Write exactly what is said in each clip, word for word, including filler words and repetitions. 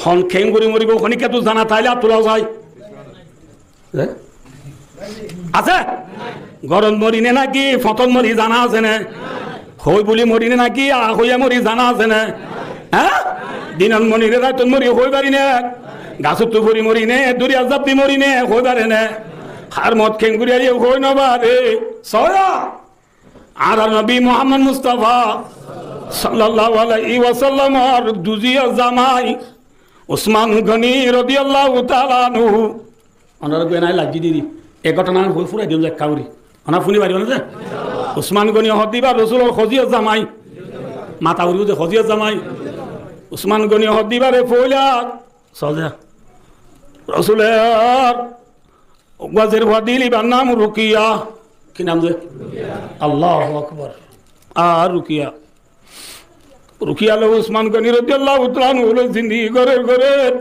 Hon keéngorí moribó, honíkka tu zana táile át tulá sai. Hé? Asé? Górot mori né náki foñtot mori zana asé né? Hoói buli mori né náki a hoiyé mori zana asé né? Hé? Dinot mori né, raitot mori hoói fari né? Gasóttu fori mori né, doriyar zaf di mori né, hoói fari né? Hár mot keéngorí aiyé hoói no fare. Sóya. Añárar nobi Muhammod Mustafa sallallahu alaihi wasallamor duzi zamai Usman Goni rodiyallahu taala anhu. Onora goi nai lagi diri. E gótona hoói furai diyum ze ekka gori. Onora funi fariba né ze? Usman Goni hoódde íba Rosulor hoziyor zamai. Mata uri ze hoziyor zamai. Usman Goni hoódde íbare foila. Soza. Rosulor uggwá zerfua dil, íbar nam Rukiya. Ki nam ze? Allahu Akbar. Ar Rukiya. Rukiya loi Usman Goni rodiyallahu taala anhu loi zindigi gorer, gorer.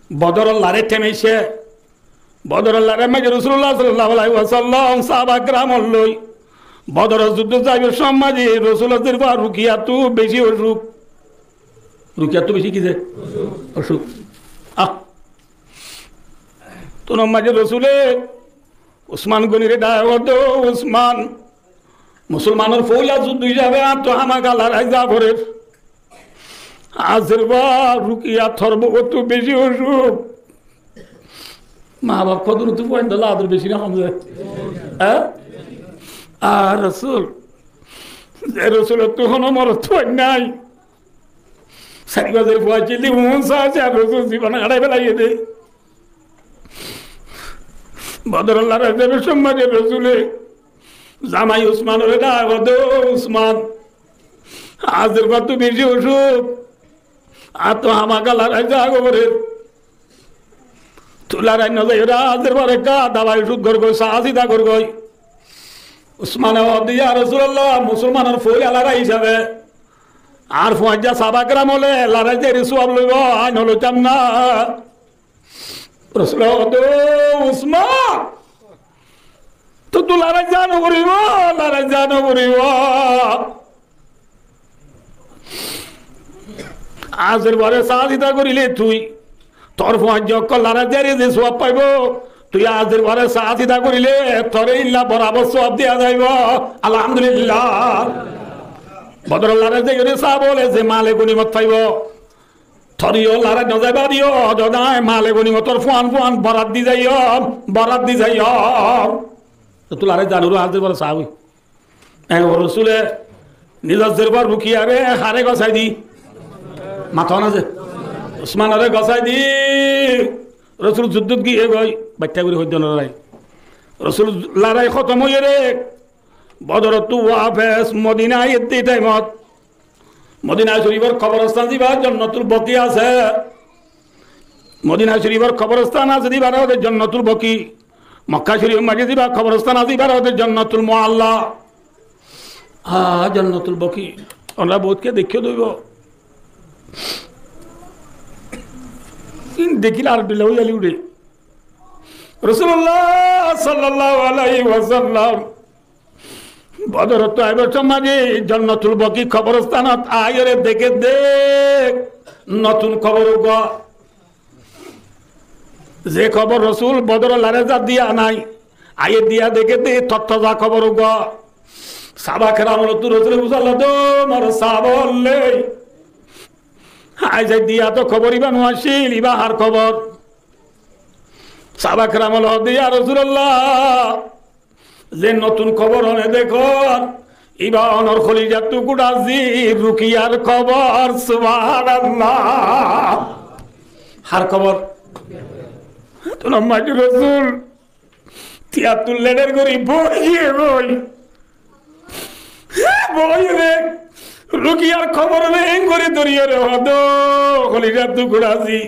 Bodoror lorai thaim aiccé. Bodoror lorair maze Rosulullah sallallahu alaihi wasallam sahaba keramor loi Bodoror zuddot zaibar somot maze Rosulor zerfua Rukiyattu beci ocuk. Rukiyattu beci ki ze? Ocuk. Ah. Tun maze Rosule Usman Gonire dake, "Ó Usman, musolmanor foila zuddo hísabe añáttu hámaká lorai za forer. Añár zerfua Rukiya tor bouttú beci ocuk." Maa baf hoddúrottu fuain dóilla ador beci né hom ze? Há? Ar Rosul, ze Rosulottú hono morot fuain nai. Sair bosór fua accíl de, un saá saá Rosul zibon hárai felaiyé de. Bodoror lorai zaibar somot maze Rosule zamai Usmanore dake, "Ó Usman, añár zerfuattú beci ocuk, añáttu hámaká lorai za forer. Tui lorai no zaiyóre añár zerfuare ekka dabai ocuk gor goi, saá sida gor goi." Usmane hoódde, "Ya Rosulallah, musolmanor foila lorai hísabe añár fuañijja sahaba keram ókkole lorai zaiyóre suwab loibo, añí no loitam na." Rosule hoódde, "Ó Usman, tottú lorai za no foribo, lorai za no foribo. Añár zerfuare saá sida gorile tui, tor fuañijja ókkol lorai zaiyóre ze suwab faibo, tui añár zerfuare saá sida gorile tore illa borabor suwab diya zaibo." Alhamdulillah. Bodoror lorai zaiyóre sahaba ókkole ze male gonimot faibo, tor yó lorai no zaibar yó, zodi añí male gonimotor fuain fuain borat di zaiyum, borat di zaiyum. Tottú lorai za no foribo, añár zerfuare saá. Eng Rosule nizor zerfua Rukiyare hare gosái di? Mato na ze? Usmanore gosái di. Rosul zuddot giyé goi, baiththá gori hoiddé no lorai. Rosul lorai hótom óiyore Bodorottú wafes Modina aiyédde thaimot Modina Corifor koborostan ziba Jonnotul Boki asé. Modina Corifor koborostan asé de ibare hoó de Jonnotul Boki. Mokka Corifor maze ziba koborostan asé ibare hoó de Jonnotul Mualla. Ah, Jonnotul Boki. Onora bout ke deikkó de óibo. In dekíle ar dilla ói zali uçé. Rosulullah sallallahu alaihi wasallam Bodorottú aibar somot maze Jonnotul Boki koborostanot aiyóre deké de notun kobor uggwá. Ze kobor Rosul Bodorot lorai zar diya nai, aiyé diya deké de tortaza kobor uggwá. Sahaba keramor ottú Rosule fusállo de, "Ó mor sahaba ókkol, añí zar diya to kobor iba no accíl, iba har kobor?" Sahaba keram ókkole hoó de, "Ya Rosulallah, ze notun kobor one dekór, iba onor kolijar tukura zi Rukiyar kobor." Subhanallah. Har kobor? Tun maze Rosul tiyattu leder gori boiyé goi. Boiyé de Rukiyar kobor ore eng gori dóriyóre hoó de, "Ó kolijar tukura zi,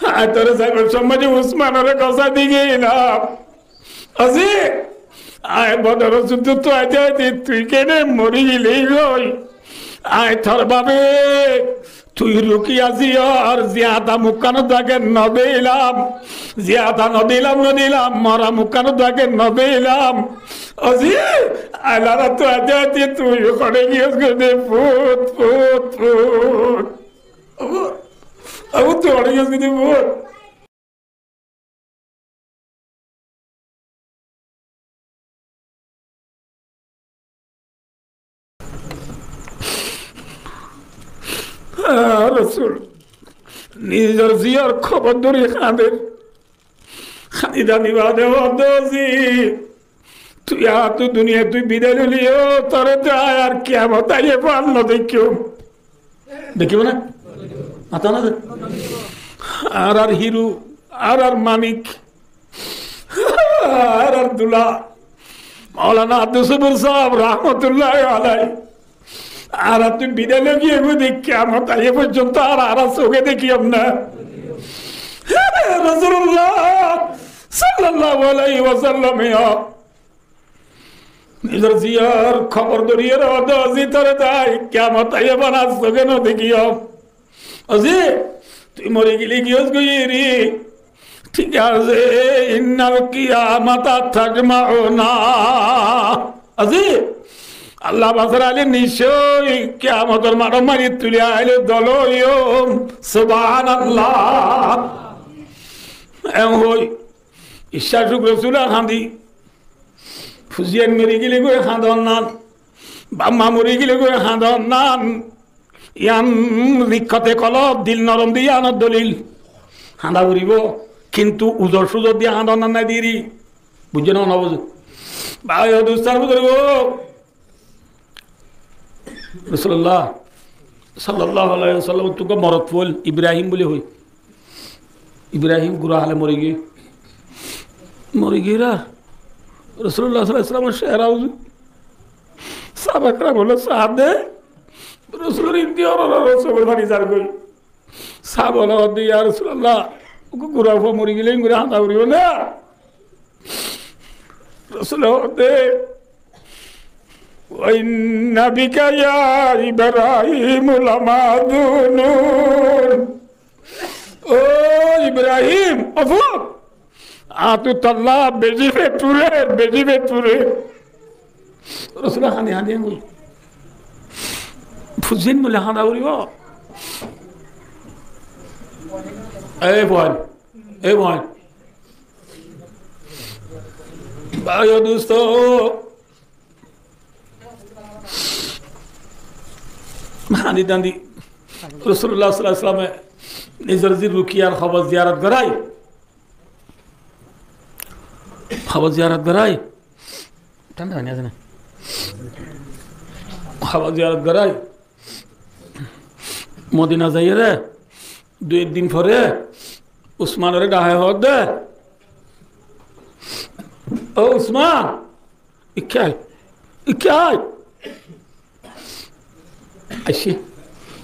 añí tore zaibar somot maze Usmanore gosái di giyélam. Azi, añí Bodoror zuddottu aite aite tui kene mori gilé goi. Añí tor babe tui Rukiya ziyór ziyada mukkan dage no dilam, ziyada no dilam, no dilam, mora mukkan dage no dilam. Azi, añí loraittu aite aite tui hone giyós goi de, fut, fut, fut." Fori giyé de bóut. Ah, Rosul, nizor ziyar hóbor dóri hañder. Hañdi hañdi baade hoódde, "Zi, tui añáttu duniyai tui bidai loile yó, tore de añí ar kiyamot aiyé fán no dekíyum." Dekíbo né? Mató na ze? Añárar híro, añárar manik, añárar dula, Maulana Abdus Sobur sáb rahmatullahi alaihi. Añára tui bidai loi giyé goi de, kiyamot aiyé foijjonto añára, añára sóge dekíyum na. Rosulullah sallallahu alaihi wasallam e nizor ziyar hóbor dóri hoódde, "Zi, tore de añí kiyamot aiyé fán ar sóge no dekíyum." "Ó zi, tui mori gile giyós goi eri. Thík asé, innal qiyamata tajma'una. Ó zi, Allah basai raile niccói kiyamotor maçot mari tuli aile dol óiyum." Subhanallah. Eén hoi, Ishá cúk Rosule hañdi. Fuain mori gile goi hañdon nan, baf ma mori gile goi hañdon nan, yián rikkote kolob, dil norom de yiánor dolil. Hañda foribo, kintu uzor suzor de hañdon nan nái deri. Buijjó né, no buzó? Bái o dustó ar buzurgó, Rosulullah sallallahu alaihi wasallam ottu uggwá morot fuain Ibrahim buli hoi. Ibrahim gura hále mori giyé. Mori giyé ra. Rosulullah sallallahu alaihi wasallam cehera uzu. Sáhaba keram ókkole saá de. Rosulor intihár ór, ór sókor faní zar goi. Sáhaba ókkole hoódde, "Ya Rosulullah, uggwá gura fua mori gile eén gori hañda foribo na?" Rosule hoódde, "Wa inna bika ya Ibrahim lamahzunun." Ó Ibrahim, ó fua, añáttu tolla beci fet furer, beci fet furer. Rosule hañdi hañdi eén gori. Fuain mori gile hañda foribo. Ei fuain, ei fuain. Bái o dustó, hañdi hañdi Rosulullah sallallahu alaihi wasallam e nizor zi Rukiyar hóbor ziyarot gorai. Hóbor ziyarot gorai. Thánda faní asé né? Hóbor ziyarot gorai. Modina zaiyóre dui ek din fore Usmanore dhake hoódde, "Ó Usman, ikká ai, ikká ai." Aiccé.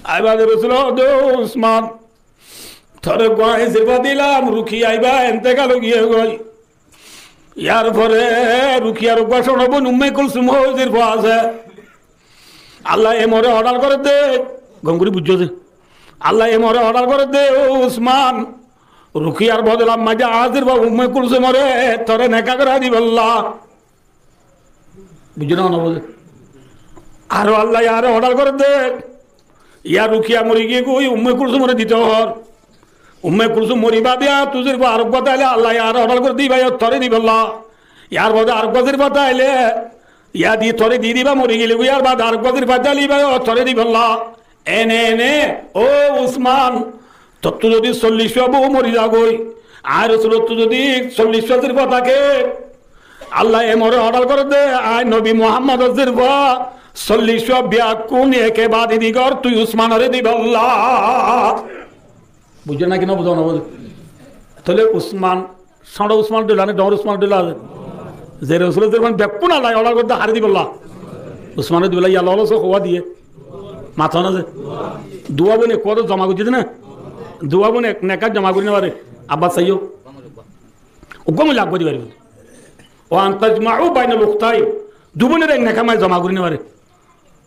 Aibar bade Rosule hoódde, "Ó Usman, tore uggwá añí zirfa dilam, Rukiya ibá entekal ói giyé goi. Yar fore Rukiyar uggwá cóno boin Umme Kulsum hoi zirfa asé. Allaye more ordar gorédde," gom gori buijjó ze, "Allaye more ordar gorédde, ó Usman, Rukiyar bodolar maze añár zirfa Umme Kulsumore tore nika gorai dibolla." Buijjó né, no buzó? Aró Allaye añáre ordar gorédde, "Ya Rukiya mori giyé goi, Umme Kulsumore dito hoór. Umme Kulsum mori bade añáttu zirfa areggwá táile Allaye añáre ordar gorédde ibá yó tore dibolla. Yar bade areggwá zirfa táile, ya di tore di diba mori gile goi, yar bade areggwá zirfa táile ibá yó tore dibolla." Ene ene, ó Usman, tottú zodi sollic fua bou mori za goi, añí Rosulottu zodi sollic fua zirfa táke, Allaye more ordar gorédde, añí Nobi Muhammador zirfa sollic fua beggún eke badi digor tui Usmanore dibolla. Buijjó né ki no buzó, no buzó? Tóile Usman, cóñço Usman dhoilla né, dhoóñr Usman dhoilla? Ze Rosulor zirfa beggún Allaye ordar gorédde, hare dibolla? Usmanore dibolla. Yalla ólo só houwa diyé? Mató na ze? Duwa boin ek kuwar zoma goijjé de na? Duwa boin ek nika zoma gorí no fare. Abbar saiyó. Uggwá mile uggwá di faribo. Wa an tajma'u bainal ukhtayn. Dui boinore ek nika maze zoma gorí no fare.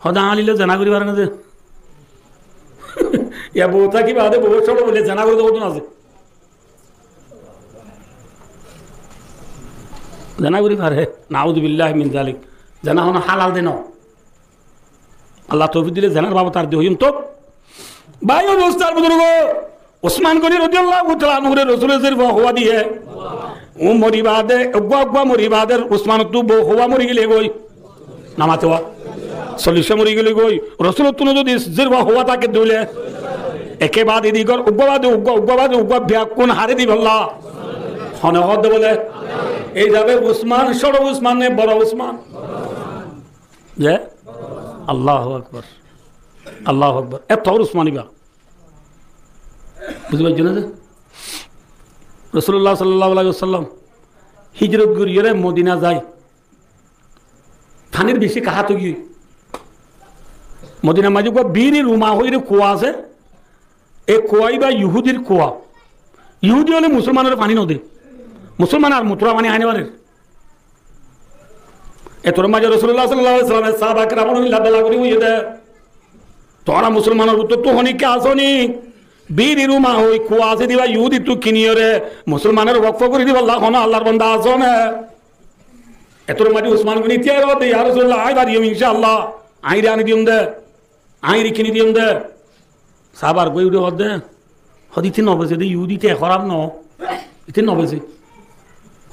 Hoda añlile zena gorí fare na ze? Ya bou táki bade bou cóñço boille zena gorí de hodún asé? Zena gorí fare? Nauzubillahi min zalik. Zena hono halal de no. Allah toufik dile zenar babot ar di hoiyum to. Bái o dustó ar buzurgó, Usman Goni rodiyallahu taala anhure Rosule zerfua houwa diye. Ó mori baade, uggúa uggúa mori baade Usmanottú bou houwa mori gilé goi. Namate wa. Sollicá mori gilé goi. Rosulottú zodi zerfua houwa táke dóile. Eke baade digor, uggúa baade uggúa, uggúa baade uggúa beggún hári dibolla. Hone hoó de bole. Ei hísabe Usman, cóto Usman ne boro Usman? Ze? Allahu Akbar. Allahu Akbar. Etó Usman iba. Buzí faijjó né ze? Rosulullah sallallahu alaihi wasallam hijrot gorí ore Modina zai. Fanir beci kahat ói giyé. Modinar maze uggúa Biri Ruma hoiyóre kua asé. E kua iba Yuhudir kua. Yuhudi ókkole Musolmanore fani no de. Musolman ar mutura fani hái no farer. Etor maze Rosulullah sallallahu alaihi wasallam e sáhaba keramore endilla bela gorí hoiyé de, tuáñra Musolmanor bútottu honikka asó ni? Biri Ruma hoi kua asé de iba Yuhudittú kiniyóre Musolmanore wokf gorí dibolla hono Allar banda asó né? Etor maze Usman Goni tiyar óiye de, ya Rosulullah, añí fariyum, incaallah, añíre ani diyum de. Añí ri kini diyum de. Sáhabar goi uçí hoó de, hoó de, ite no bese de, Yuhudi ite hóraf no. Ite no bese.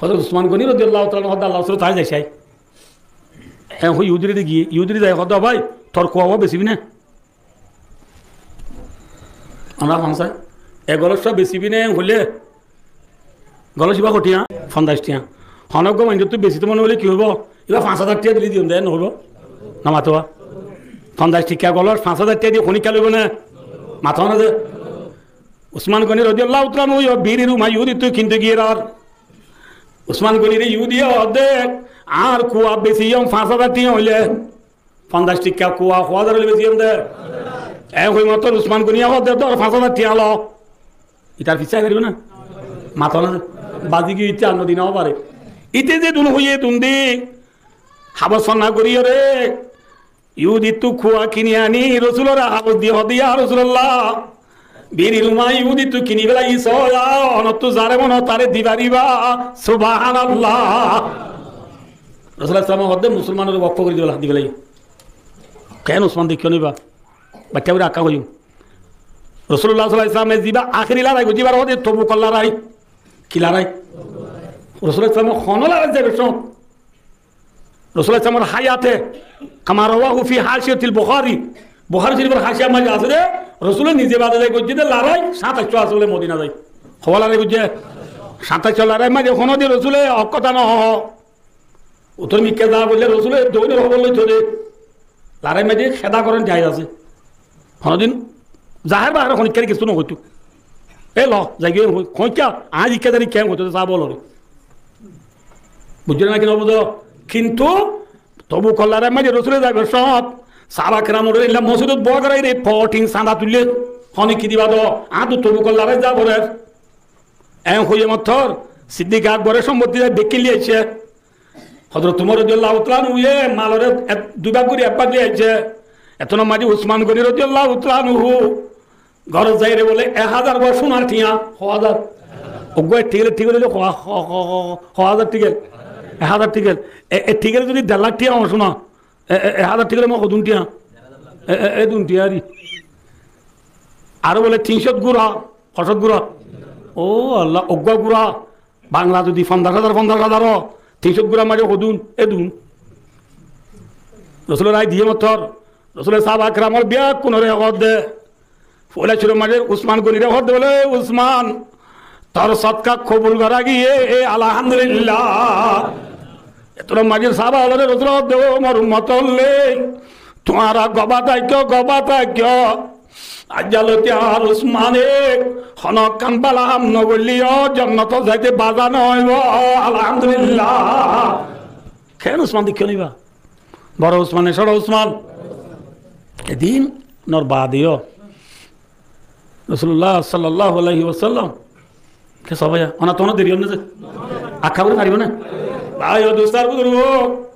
Hozrot Usman Goni rodiyallahu taala anhu hoó de, Allar rosul, añí zai sai. E hoi Yuhudire de giyé, Yuhudire zai hoó de, bái, tor kua uwá besibi né? Añára fán sai. E golóc só besibi né hoilé, golóc iba hotiyá? Fonzaic tiyá. Hono uggúa maincóttu besito mone hoilé ki óibo? Iba fañs házar tiya dile diyum de, no óibo? No mato ba? Fonzaic tiya golóc fañs házar tiya di honikka loibo né? Mato na ze? Usman Goni rodiyallahu taala anhu yó Biri Ruma Yuhudittú kinte giyé ar. Usman Gonire Yuhudiye hoó de, añár kua besiyum fañs házar tiya óile. Fonzaic tiya kua, kua házar óile besiyum de. E hoi mottor Usman Goniye hoó de, dór fañs házar tiya lo. Itar fissá aái faribo né? Mato na ze? Bazi giyé, ite ar no di no fare. Ite zedún hoiyé edún de, habos fonná goríyore Yuhudittú kua kini ani Rosulore habos diye hoó de, ya Rosulullah, Biri Ruma Yuhudittú kini felaiyí, só, onottú zare mone hoó tare di fariba. Subhanallah. Rosul sallallahu alaihi wasallame hoó de, Musolmanore wokf gorí di felaiyí. Keén Usman dekíyo né iba? Baicca gorí ekká hoiyum. Rosulullah sallallahu alaihi wasallame ziba ahéri lorai goijjé, ibar hoó de Tobukor lorai. Ki lorai? Rosulullah sallallahu alaihi wasallame hono lorai zaibar somot Rosulullah sallallahu alaihi wasallamor háyate, kama rawahu fi hashiyatil Bukhari, Bukhari Shorifor hashiyar maze asé de, Rosule nize bade zai goijjé de lorai, sátaicco asé bole Modina zai. Howá lorai goijjé? Sátaicco. Lorair maze hono din Rosule ok hotá no hoó. Uttor mikká za boille Rosule doinor hóbor loito de. Lorair maze kéda goron jaiz asé. Honodin zaher baher honikkare kessú no hoito. E lo, zai giyé hoi, hoikka, añí zikka zani keén hoito de sáhaba ókkolore. Buijjó né naki no buzó? Kintu Tobukor lorair maze Rosule zaibar somot sáhaba keramore endilla mosjidot bowa goráiyore fourteen sanda tuille. Hone ki diba do? Añáttu Tobukor lorai za forer. Eén hoiyé mottor Siddik Akbore sombotti zai bekkín loi aiccé. Hozrot Umar rodiyallahu taala anhuye malore ek, dui bák gorí ek bák loi aiccé. Ettór maze Usman Goni rodiyallahu taala anhu górot zaiyóre bole ek házar gua sunar tiya, ho házar. Uggua ek thigel, thigel óile ho, ho, ho, ho, ho házar thigel. Ek házar thigel. E, ek thigel zodi der lak tiya ó suna, e, e, ek házar thigel óile hodún tiya? E, e, edún tiya ari. Aró bole tin cót gura, ho cót gura? Ó Allah, uggua gura Bangla zodi fonzac házar, fonzac házar ó, tin cót gurar maze hodún? Edún. Rosulor rai diyé mottor, Rosule sáhaba keramor beggúnore hoó de, foila cúrur maze Usman Gonire hoó de bole, Usman, tor sodka kobul gora giyé, e, alhamdulillah. Ettór maze sáhaba ókkole Rosule hoó de, ó mor ummot ókkol, tuáñra gobá táikko, gobá táikko. Aijja lóti ar Usmane hono ekkán bála ham no goilleyo, jonnotot zaite baza no óibo. Alhamdulillah. Keén Usman dekíyo né iba? Boro Usman né cóto Usman? Edin nor baade yó Rosulullah sallallahu alaihi wasallam ke sobaya, ona to ona deri ónne ze. Akka gorí faribo né? Bái ó dustó ar buzurgo,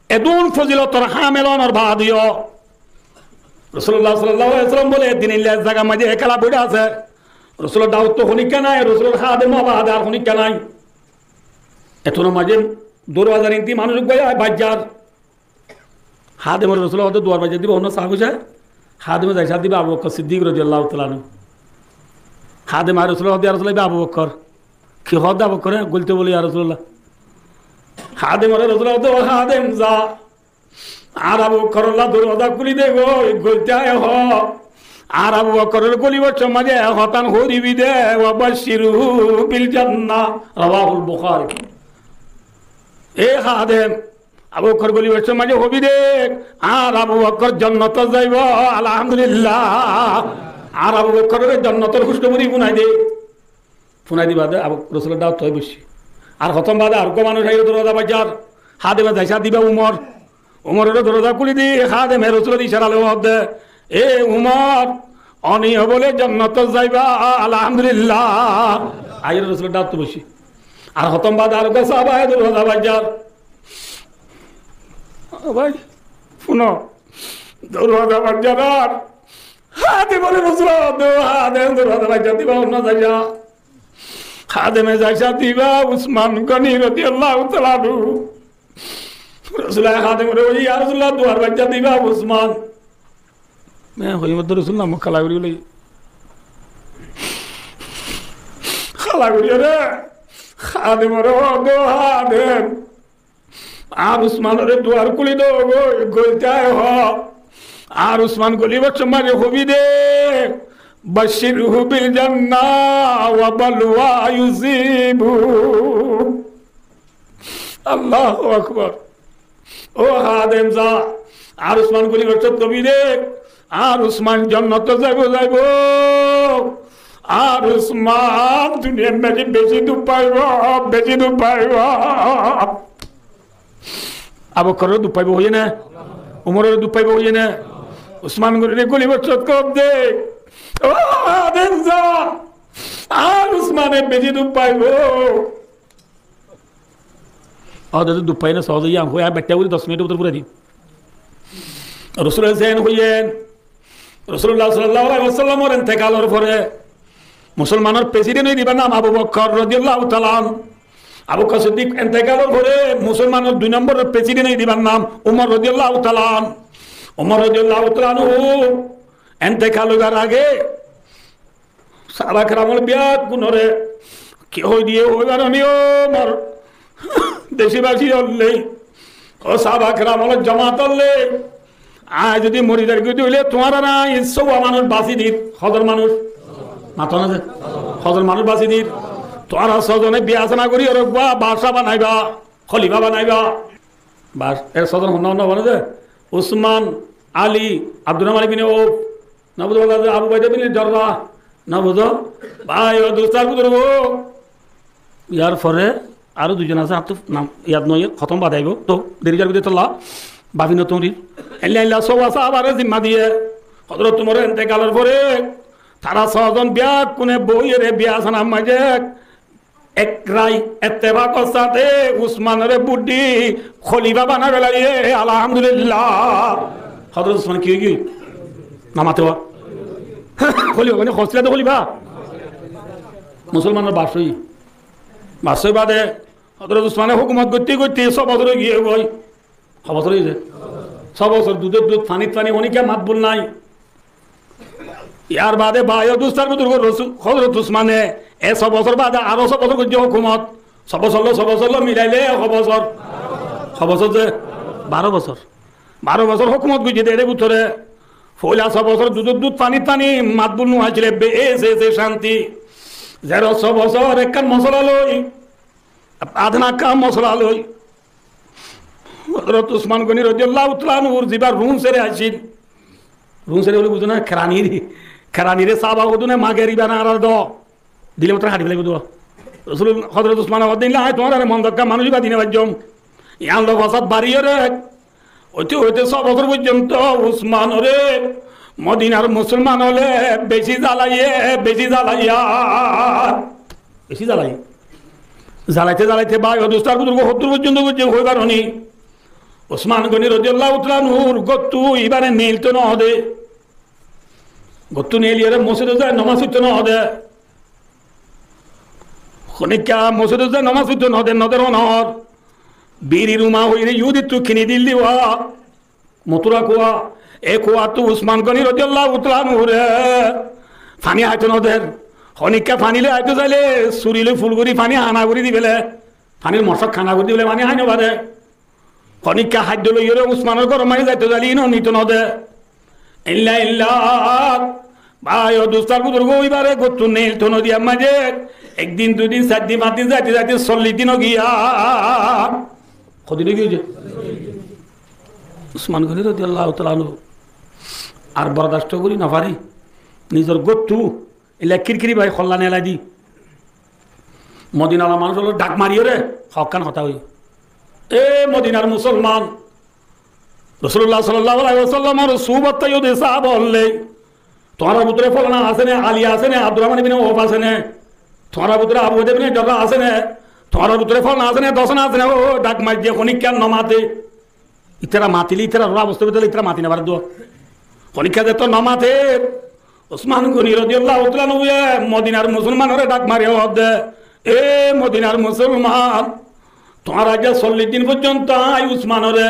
edún fozilotor hamil ónor baade yó Rosulullah sallallahu alaihi wasallam bole, ek din illa ek zagar maze ekela boiçá asé. Rosulor dawottú honikka nai, Rosulor hadem baade ar honikka nai. Ettór maze dorwazar indi manúic uggwá ai, baijjar. Hademore Rosule hoó de duar baijjar diba, onno saf ói zai. Hademe zai saf diba Abu Bakr Siddik rodiyallahu taala anhu. Hádem aái Rosululláre hoódde, "Ya Rosulullah, ibá Abu Bokkor." "Ki hoódde Abu Bokkore?" "Goilto bóli, ya Rosulullah." Hádemoré Rosululláye hoódde, "Ó Hádem, za. Añár Abu Bokkorolla dorwaza kúli de goi, goilto aái hoó. Añár Abu Bokkororé golibar cómot mazé e hotán hoói dibi de, wa baccirhu bil jannah." Rawahul Bukhari. E Hádem, Abu Bokkor golibar cómot mazé hoibi de, "Añár Abu Bokkor jonnotot zaibó, alhamdulillah." Añár Abu Bokkororé jonnotor húckhobori fúnai de. Fúnai di baade Abu Rosulor dháwot ói boiccé. Ar hotón baade ar uggwá manúic aiyóre dorwaza baijjar. Hádeme zaisá diba Umor. Umororé dorwaza kúli di, Hádeme Rosulor icára loi hoódde, "E Umor, oni ó bóle jonnotot zaiba, alhamdulillah." Aiyóre Rosulor dháwot boiccé. Ar hotón baade ar uggwá sáhaba aiyóre dorwaza baijjar. Ó bái, fúno, dorwaza baijjar ar Hádemoré Rosule hoódde, "Ó Hádem, dorwaza baijja diba, honnúa zaisá?" Hádeme zaisá diba Usman Goni rodiyallahu taala anhu. Rosule Hádemoré hoódde, "Ya Rosulullah, duar baijja diba Usman." Mé hoiyé, "Rosul, nam kála gorí loi." Kála gorí re, Hádemoré hoódde, "Ó Hádem, añár Usmanoré duar kúli do goi, goilto aái hoó. Añár Usman golibar cómot mazé hoibi de, baccirhu bil jannah wa balwa yusibu." Allahu Akbar. Ó Hádem, za, añár Usman golibar cómot hoibi de, añár Usman jonnotot zaibo, zaibo. Añár Usman duniyar mazé beci duk faibo, beci duk faibo. Abu Bokkororé duk faibo hoiyé né? Umororé duk faibo hoiyé né? Usman Goniré golibar cómot hoódde, "Ó Hádem, za, añár Usmane beci duk faibo." Ó, dede duk faibo né, sóoz óiye, añí hoói, añí baiththá gorí doc minithor bútore fúrai di. Rosule zeén hoiyé, Rosulullah sallallahu alaihi wasallamor entekalor fore musolmanor president ói dibar nam Abu Bokkor rodiyallahu taala anhu. Abu Bokkor Siddik entekalor fore musolmanor dui nombor president ói dibar nam Umor rodiyallahu taala anhu. Umor rodiyallahu taala anhu entekal óibar age sáhaba keramor beggúnore ki hoói diye, hoói, "Ó Umor, decibasi ókkol, ó sáhaba keramor jomaat ókkol, añí zodi mori zai goi de óile tuáñrare añí sówa manúic basi dir." Hozon manúic? Mato na ze? Hozon manúic basi dir? "Tuáñra sózone biya sána gorí areggwá baccá banaiba, kholifa banaiba." Bas, e sózon honnúa honnúa bane de? Usman, Ali, Abdurrahman ibne Auf, no buzó, Abu Ubaida bin Jarrah, no buzó? Bái o dustó ar buzurgó, yar fore aró duizon asé, añáttu nam yad no, hótom bade aibo, to deri zargói de tolla, bafi no tuñri. Eilla eilla sówa sáhabare zimma diye, Hozrot Umoror entekalor fore, tará sózon beggúne boiyóre biya sánar maze ek rai, ettefakor sáte Usmanore bút di kholifa banai félaiye, alhamdulillah. Hozrot Usman ki ói giyói? No mato. Kholifa mane hosila de kholifa. Musolmanor baccá óiye. Baccá ói bade Hozrot Usmane hókumot goitte goitte só bosór ói giyói goi. Hó bosór óiye? Só bosór. Dudor dud, fanit fani, honikka matbul nai. Yar bade bái o dustó ar buzurgó, Rosul, Hozrot Usmane e só bosór bade aró só bosór goijje hókumot. Só bosór loi só bosór loi milaile hó bosór? Hó bosór ze? Baró bosór. Baró bosór hókumot goijje de, ere bútore foila só bosór dudor dud, fanit fani, matbul no accíl, be-, ese ese cánti. Zero só bosór ekkán mosola loi, adna ekkán mosola loi, Hozrot Usman Goni rodiyallahu taala anhur ziba run sere accíl. Run sere bóle buzó na? Keranire. Keranire sáhaba hoó de na, mageri bana arar do. Dile mottor haçi félaibo do. Rosul, Hozrot Usmane hoó de, "Añí tuáñrare mon dókka manúic iba di no faijjum." Yián loi fasad bariyóre óite óite só bosór foijjonto Usmanore Modinar musolman ókkole beci zalaiye, beci zalaiye. Beci zalaiye. Zalaite zalaite bái o dustó ar buzurgó, hoddúr foijjonto goijje hoi faro ni? Usman Goni rodiyallahu taala anhur góttu ibare neilto no de. Góttu neiliyóre mosjidot zai nomás foitto no de. Honikka mosjidot zai nomás foitto no de, no der honor. Biri Ruma hoiyóre Yahudittu kini dil diba. Motura kua, e kuattu Usman Goni rodiyallahu taala anhure fani háito no der. Honikka faní loi aitó sailé, suri loi ful gorí faní hána gorí dibéle, fanir mosók hána gorí dibéle, faní hái no fare. Honikka háiddo loiyóre Usmanor góror maze zaito sailé, íno nito no de. Illa, illa, bái o dustar buzurgo, ibáre góttu neil to nodiyar maze ek din, dui din, sair din, fañs din, zaite zaite sollic din ói giyé. Hodin ói giyé? Usman Goni rodiyallahu taala anhu ar bordasto gorí no fari, nizor góttu illa kirkiri bái holla nelai di. Modinar manúic ókkol dhak mariyóre hokkán hotá hoiyé. E Modinar musolman, Rosulullah sallallahu alaihi wasallamor suhbot táiyo de sáhaba ókkol, tuáñrar bútore folana asé né, Ali asé né, Abdurrahman ibne Auf asé né, tuáñrar bútore Abu Ubaida ibne Jarrah asé né, tuáñrar bútore folana asé né, dosana asé né, ó dhak maijje, honikka no mate. Ítara matilé, ítarar obostá bútore ítara mati no fare de. Honikka zeto no mate, Usman Goni rodiyallahu taala anhu ye Modinar musolmanore dhak mari hoó de, e Modinar musolman, tuáñra aijja sollic din foijjonto añí Usmanore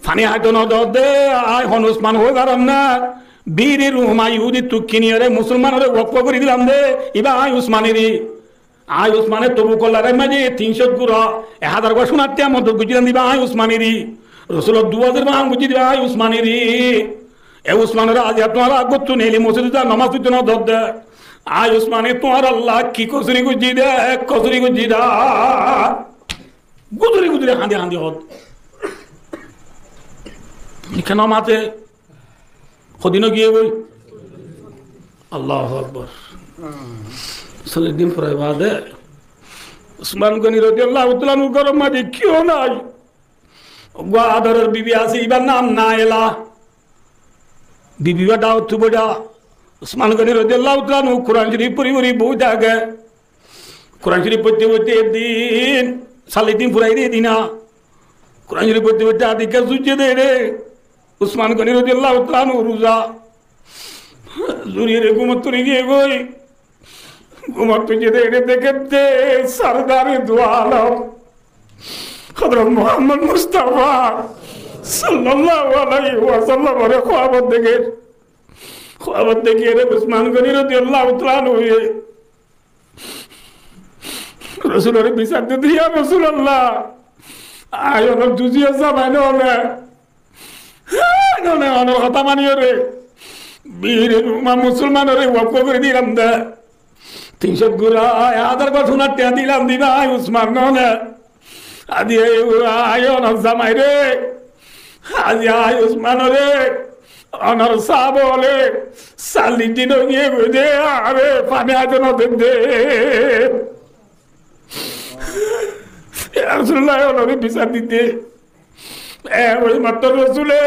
faní háito no do de, añí hon Usman hoi faron na, biri Ruma Yuhudittú kiniyóre musolmanore wokf gorí dilam de, ibá añí Usmaniri. Añí Usmane Tobukor lorai maze tin cót gura, ek házar gura cúnar tiañ modot goijjílam de ibá añí Usmaniri. Rosulor duwazor mahán goijjí de ibá añí Usmaniri. E Usmanore aijja tuáñra góttu neili mosjidot nomaz foitto no do de. Añí Usmane tuáñralla ki kosuri goijjí de, kosuri goijjí de. Guzuri guzuri hañdi hañdi hoó de. Honikka no mate. Hodin ói giyé goi. Allahu Akbar. Sollic din furai bade Usman Goni rodiyallahu taala anhur góror maze kiyó nai. Uggwá adoror bibi asé, ibar nam Naela. Bibi ba dawot tu boida. Usman Goni rodiyallahu taala anhu Kuran Corif fori fori boi táke. Kuran Corif foitte foitte ek din, sollic din furai de edin, Kuran Corif foitte foitte adikka zujje de re. Usman Goni rodiyallahu taala anhu ruza. Zuriyóre gúmot fori giyé goi. Gúmot fori de re, deke de Sardare du alom Hozrot Muhammod Mustafa sallallahu alaihi wasallamore kuwabot deker. Kuwabot dekiyóre Usman Goni rodiyallahu taala anhu ye Rosulore bisar de de, "Ya Rosulallah, añí onor duziya zamai no ne, no ne, onor hotá maniyóre biri Ruma musolmanore wokf gorí dilam de. Tin cót gura, ek házar gura cúnar tiañ dilam de, ibá añí Usman no ne. Aijja añí onor zamai re, aijja añí Usmanore, onor sáhaba ókkole, sollic din ói giyé goi de, añáre faní háito no de de. Ya Rosulallah, onore bisar di de." E, ói mattor Rosule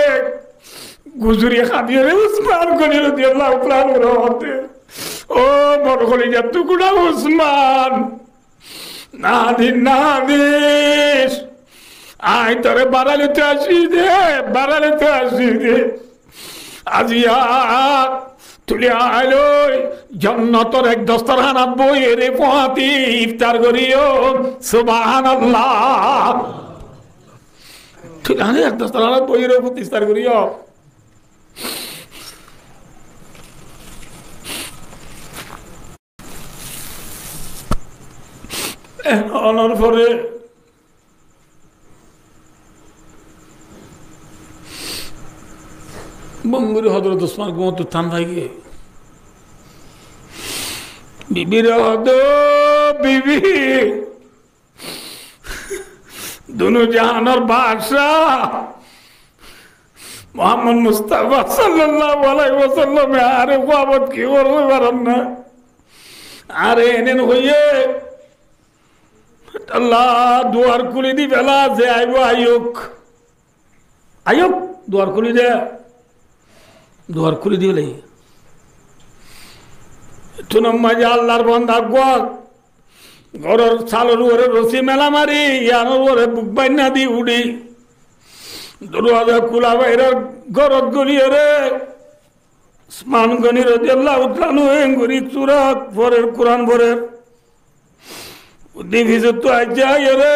guzuri hadiyóre Usman Goni rodiyallahu taala anhure hoó de, "Ó mor kolijar tukura Usman, nadic, nadic, añí tore barailito aiccí de, barailito aiccí de. Aijja tui añáre loi jonnotor ek dostorhanot boiyóre fuañti iftar goríyum." Subhanallah. Tui añáre ek dostorhanot boiyóre fuañti iftar goríyum. E, onor fore bongori Hozrot Usman gúmottu tán fai giyé. Bibire hoó de, "Bibi, dunu jahanor badcá Muhammod Mustafa sallallahu alaihi wasallame añáre kuwabot ki hoór hoi faron na. Añáre enen hoiyé, Allah duar kúli di fela, ze aibó aiyók. Aiyók, duar kúli de." Duar kúli di fela. Tunor maze Allar banda uggwá góror salor uore rosi mela mari, iyanor uore buk bainna di uçí, dorwaza kúla bairar górot goliyóre Usman Goni rodiyallahu taala anhu engori sura forer, Kuran forer. Udi fisottu aijja aiyóre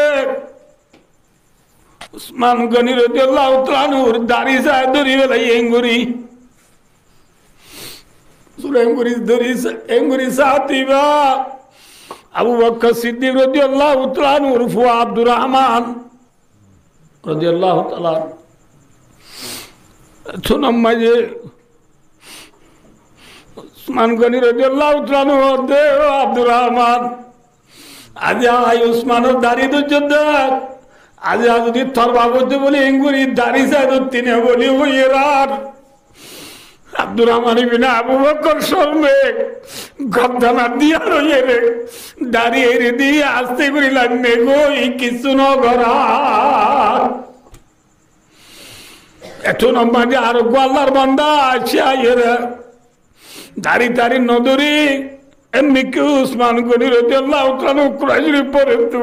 Usman Goni rodiyallahu taala anhur dari sai dóri félaiye engori. Sura engori dóri, engori sátiba. Abu Bakkar Siddik rodiyallahu taala anhur fua Abdur Rahman rodiyallahu taala anhu. Tunam maze Usman Goni rodiyallahu taala anhu hoódde, "Ó Abdur Rahman, aijja añí Usmanor dari dóijjum de, aijja zodi tor baf óitte bóli engori dari sai dóitte ne bóli hoiyérar." Abdur Rahman ibne Abu Bakkar córme gordana diya roiyére, dari eri di aste gori lamme goi kissú no gorar. Etún ammáde ar uggwá Allar banda aiccé, aiyére dari tari no dóri, emnikká Usman Goni rodiyallahu taala anhu Kuran Corif foredde.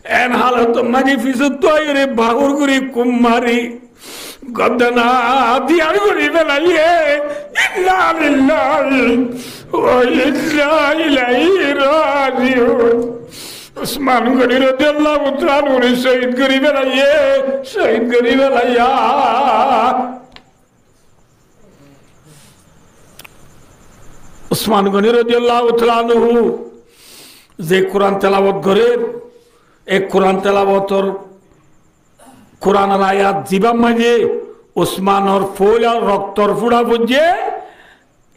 En halot maze fisóttu aiyére bahur gori kum mari gordana diyar gori felaiyé. Inna lillahi wa inna ilaihi rajiun. Usman Goni rodiyallahu taala anhure cóhid gori felaiyé, cóhid gori felaiyé. Usman Goni rodiyallahu taala anhu ze Kuran telawot gorer, e Kuran telawotor, Kuranor ayat zibar maze Usmanor foila roktor fura foijje,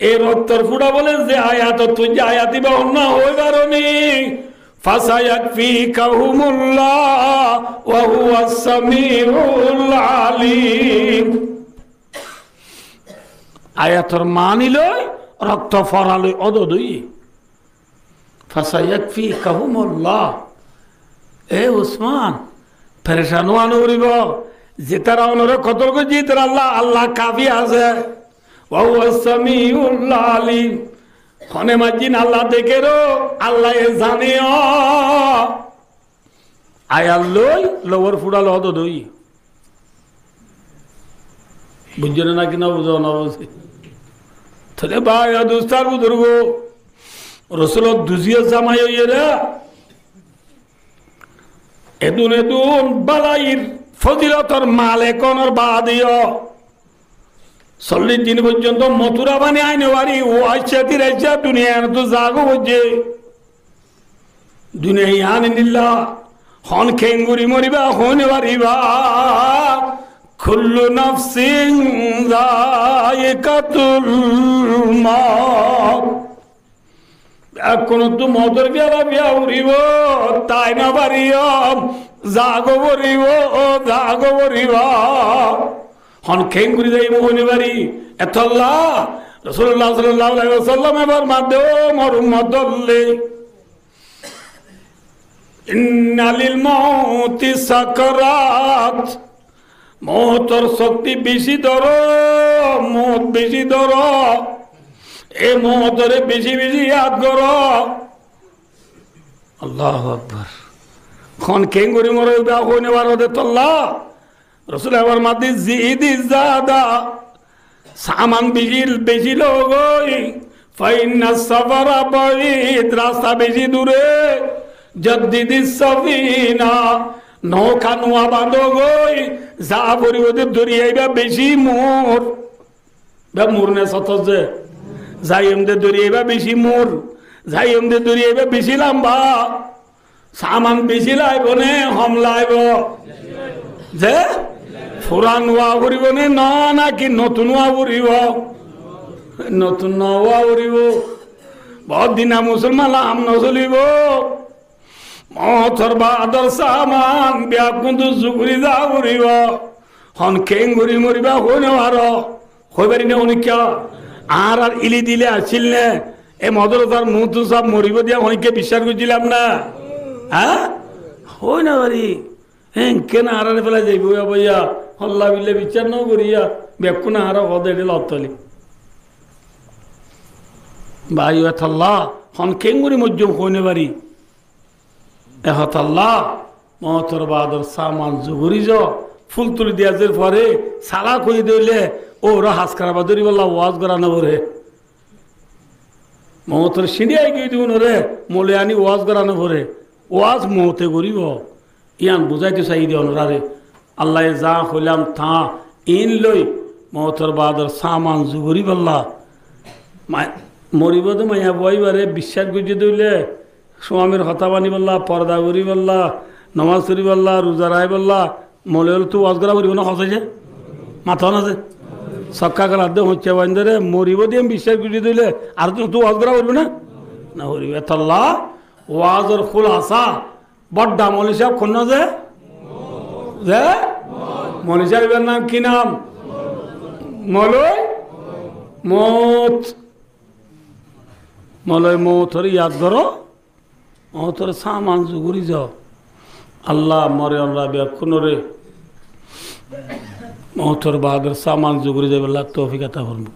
e roktor fura bóle ze ayat, tui ze ayat iba honna hoi faroni, "Fasayakfikahumullah wa huwas samiul alim." Ayator mani loi rokto fora loi odod óiye. "Fasayakfikahumullah." E Usman, perecan ówa no foribo. Zetará onore kotol goijje, itaralla Allah kafi asé. "Wa huwas samiul alim." Hone maijjé Allah dekér, Allaye zane. Ayat loi lowor fura loi odod óiye. Buijjó né naki no buzó, no buzó? Tóile bái, dustó ar buzurgó, Rosulor duzi zamai óiyere edún edún bálair fozilotor malek ónor baade yó sollic din foijjonto motura fani ai no fari, uwaiccá tiraicca duniya iyanottu zagói foijje. Duniya iyan endilla, hon kengori moriba, hoi no fariba. Kullu nafsin zaikatul maut. Bekkúnottú moutor fiyala fiya foribo, tai no fariyo, zagói foribo, zagói foribo. Hon kengori zaibo hoi no fari. Etolla Rosulullah sallallahu alaihi wasallame formadde, ó mor ummotolle, "Inna lil mauti sakarat." Moutor sokti beci doro, mout beci doro. E moutore beci beci yad goro. Allahu Akbar. Hon kengori moriba hoi no faro de tolla. Rosule abar matti zidi zada. Saman beci, beci logói. Fa inna safara baid, rasta beci dure. Jaddidi safina, nouka nuwa bandógoi. Za foribo de doriya iba beci mur. Iba mur né soto ze? Zaiyum de doriya iba beci mur. Zaiyum de doriya iba beci lamba. Saman beci laibo né hom laibo? Ze? Furan ówa foribo né no, naki notun ówa foribo? Notun no ówa foribo. Bout dina musolman ham no solibo. Moutor baador saman beggún tu zuguri za foribo. Hon kengori moriba hoi no faro. Hoi fari né honikka? Añárar ili dile accíl né? E modorasar muúntu sab moribo diya honikka biccác goijjílam na? Há? Hoi no fari. Enke na añárare felai zaibo, ya baiya, holla billa biccác no goriya, bekkún añára hoó de eçé lottoli. Bái, e hotálla, hon kengori moijjum hoi no fari. E hotálla, moutor baador saman zuguri zo, ful tuli diya zér fore, salak óiye de óile, óura has karaba dóribolla waz gora no fore. Moutor siñçi aigiyói de unore, mole ani waz gora no fore. Waz moute goribo. Yián buzáito saiyí de onoráre. Allaye za hoilam taá, iín loi moutor baador saman zuguri bolla. Ma-, moribóu de maiyafua ibáre biccác goijjé de óile, suamir hotá manibólla, forda goríbolla, nomás foríbolla, ruza raibólla, moloi ókkol ottu waz gorá foribó né, hoó saiyé? Mató na ze? Sokká gorat de hoiccá bandóre, moribóu de biccác goijjé de óile, ar ottu waz gorá foribó né? Noforibó. Etolla wazor kúlasa, bodda moloi sáb hon ze? Ze? Moloi sáb ibár nam ki nam? Moloi mout. Moloi moutore yad goró, moutore saman zuguri zo. Allah, more onra bekkúnore moutor baade saman zuguri zaibolla toufik ata formo.